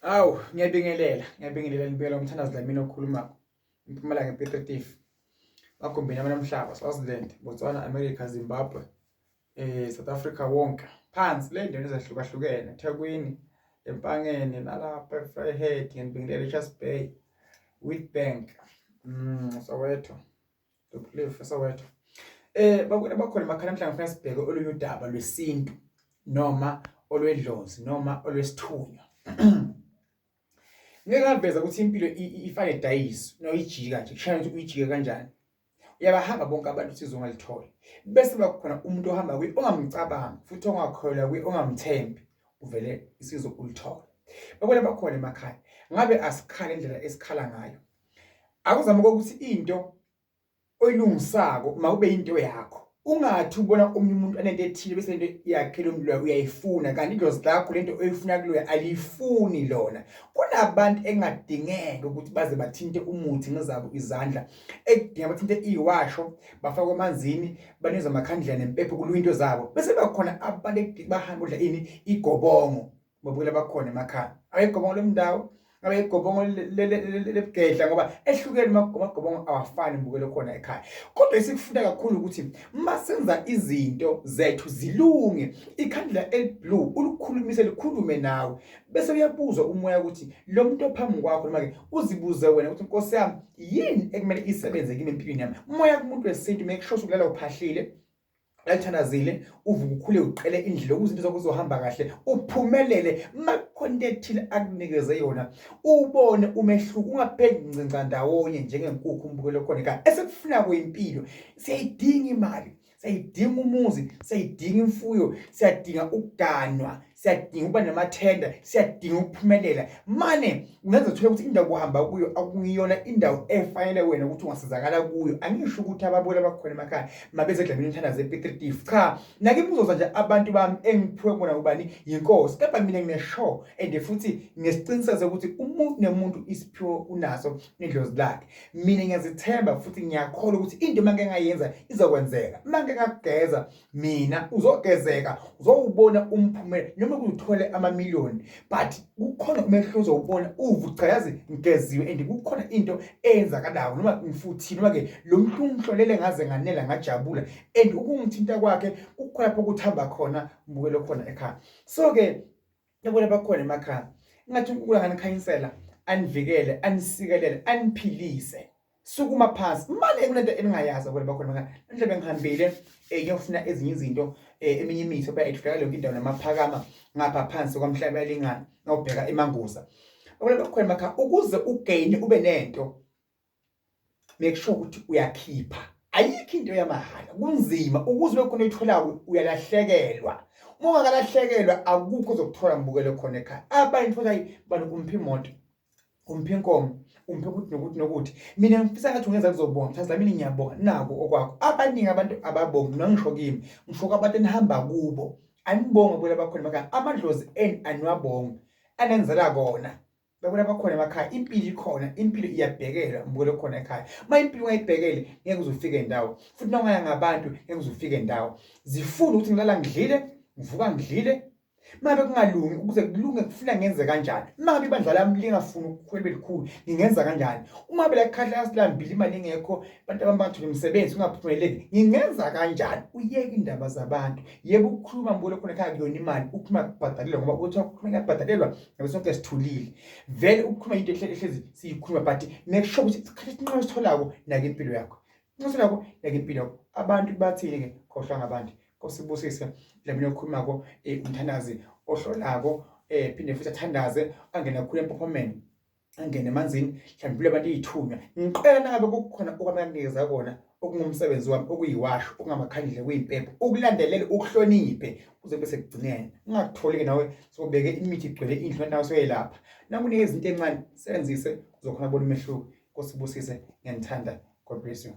Hawu, ngiyabingelela, ngiyabingelela ngibingelela umthandazi Dlamini okhulumako. Impumalanga Piet Retief. Magumbini amanomhlaba, Swaziland, Botswana, America, Zimbabwe, South Africa wonke. Phansi le ndawo ezahlukahlukene, eThekwini, eMpangeni, nalapha eVryheid, ngiyabingelela eRichards Bay, Witbank, Soweto. Dr. Soweto. Bakwena bakhona emakhaya namhlanje ngifuna sibheke olunye udaba lwesintu noma olwedlozi noma olwesithunywa. Ngeke ngaveza ukuthi impilo ifane dayisi noyijika nje kushaya ukuthi uyijike kanjani. Uyabahamba bonke abantu usizo ongalithola. Bese bakhona umuntu ohamba kuye ongamcabangi futhi ongakholwa kuye ongamthembi uvele isizo ulithola. Bakwena bakhona emakhaya. Ngabe asikhale indlela esikhala ngayo. Akuzame ukuthi into oyilungisako makube into yakho. Ungathi ubona omunye umuntu anento ethile bese into yakhe lo muntu loyo uyayifuna kanti idlozi lakho lento oyifuna kuloyo aliyifuni lona. Kunabantu engadingeka ukuthi baze bathinte umuthi ngezabo izandla, ekudinga bathinte iwasho, bafake emanzini, banikeze amakhandlela nempepho kulunga into zabo. Bese bakhona abantu ekudinga bahambe udla ini igobongo. Babukela bakhona emakhaya. Ayigobongo lomndawo, abayigobongo lebugedla ngoba ehlukene amagobongo awafani mbukelo khona ekhaya. Kodwa esikufunda kakhulu ukuthi masenza izinto zethu zilunge, ikhandlela eliblue ulikhulumise likhulume nawe bese uyabuzwa umoya ukuthi lo muntu ophambi kwakho noma ke uzibuze wena ukuthi Nkosi yami yini ekumele isebenze kimi empilweni yami. Umoya kumuntu wesintu make sure ukulala uphahlile alithandazile uvuka ukhule uqele indlela ukuze into zakho zizohamba kahle uphumelele makukhona into ethile akunikeze yona ubone umehluko ungapheli ncinca ndawonye njengenkukhu umbukelo khona ekhaya esekufuna kuyimpilo siyayidinga imali siyayidinga umuzi siyayidinga imfuyo siyadinga ukuganwa siyadinga ukuba namathenda siyadinga ukuphumelela mane ungenza uthole ukuthi indawo kuhamba kuyo akungiyona indawo efanele wena ukuthi ungasizakala kuyo angisho ukuthi ababukeli abakhona emakhaya mabeze edlamini umthandazo ePiet cha nake imibuzo nje abantu bami engiphiwe kubona ubani yinkosi kepha mina ngine-sure and futhi nginesiqiniseko sokuthi umuntu nemuntu isiphiwo unaso nedlozi lakhe mina ngiyazithemba futhi ngiyakholwa ukuthi into uma ngike ngayenza izokwenzeka uma ngike ngakugeza mina uzogezeka uzowubona umphumela noma kuthole amamiliyoni but kukhona umehluko uzowubona uvu cha yazi ngigeziwe and kukhona into eyenzakalayo noma ngifuthile noma ke lo muntu ungihlolele ngaze nganela ngajabula and ukungithinta kwakhe kukhona lapho kuthamba khona mbukelo khona ekhaya so ke yabona bakhona emakhaya ngathi uNkulunkulu anganikhanyisela anivikele anisikelele aniphilise sukuma phansi mane kunento eningayazi abantu bakhona maka namhlanje bengihambile ngiyofuna ezinye izinto eminye imithi oba itholakala yonke indawo namaphakama ngapha phansi kwamhlaba yalingana nawubheka imanguza abantu bakhona maka ukuze ugain ube nento make sure ukuthi uyakhipha ayikho into yamahhala kunzima ukuze ube khona oyitholayo uyalahlekelwa uma ungakalahlekelwa akukho ozokuthola mbukele khona ekhaya abanye thola bani umphi imoto umphi inkomo umphi ukuthi nokuthi nokuthi mina ngifisa ngathi ungenza kuzobonga chaza mina ngiyabonga nako okwakho abaningi abantu ababongi mina ngisho kimi ngisho kwabantu enihamba kubo anibonge kubona bakhona emakhaya amadlozi enu aniwabongi anenzela kona babona bakhona emakhaya impilo ikhona impilo iyabhekelwa mbukelo khona ekhaya uma impilo ungayibhekeli ngeke uze ufike ndawo futhi nongaya ngabantu ngeke uze ufike ndawo zifuna ukuthi ngilala ngidlile ngivuka ngidlile Mangabe kungalungi ukuze kulunge kufuna ngenze kanjani? Uma ngabe ibandla lami lingafuni ukukhwela belikhulu ngingenza kanjani? Uma ngabe lakhahla silambile imali ingekho abantu abangatholi imisebenzi ungaphumeleli ngingenza kanjani? Uyeke indaba zabantu. Yebo ukukhuluma mbolo khona ekhaya kuyona imali ukukhuluma kubhadalelwa ngoba uthi ukukhuluma kuyabhadalelwa ngabe sonke sithulile. Vele ukukhuluma into ehlezi ehlezi siyikhuluma but make sure ukuthi isikhathi esinqono sitholako nake impilo yakho. Nxuselako nake impilo yakho. Abantu bathini ke khohlwa ngabantu. Nkosi ibusise Dlamini okhulumako umthandazi ohlolako phinde futhi athandaze angene kakhulu empophomeni angene emanzini hlambulule abantu iy'thunywa ngiqela nangabe kukhona okwamanikeza kona okungumsebenzi wami okuyiwasho okungamakhandlela kuyimpepho ukulandelele ukuhloniphe kuze kube sekugcineni ungakutholi-ke nawe sokubeke imithi igcwele indlu nawe soyelapha nakunikeza into encane sebenzise uzokhona kubona umehluko. Nkosi ibusise ngiyanithanda. God bless you.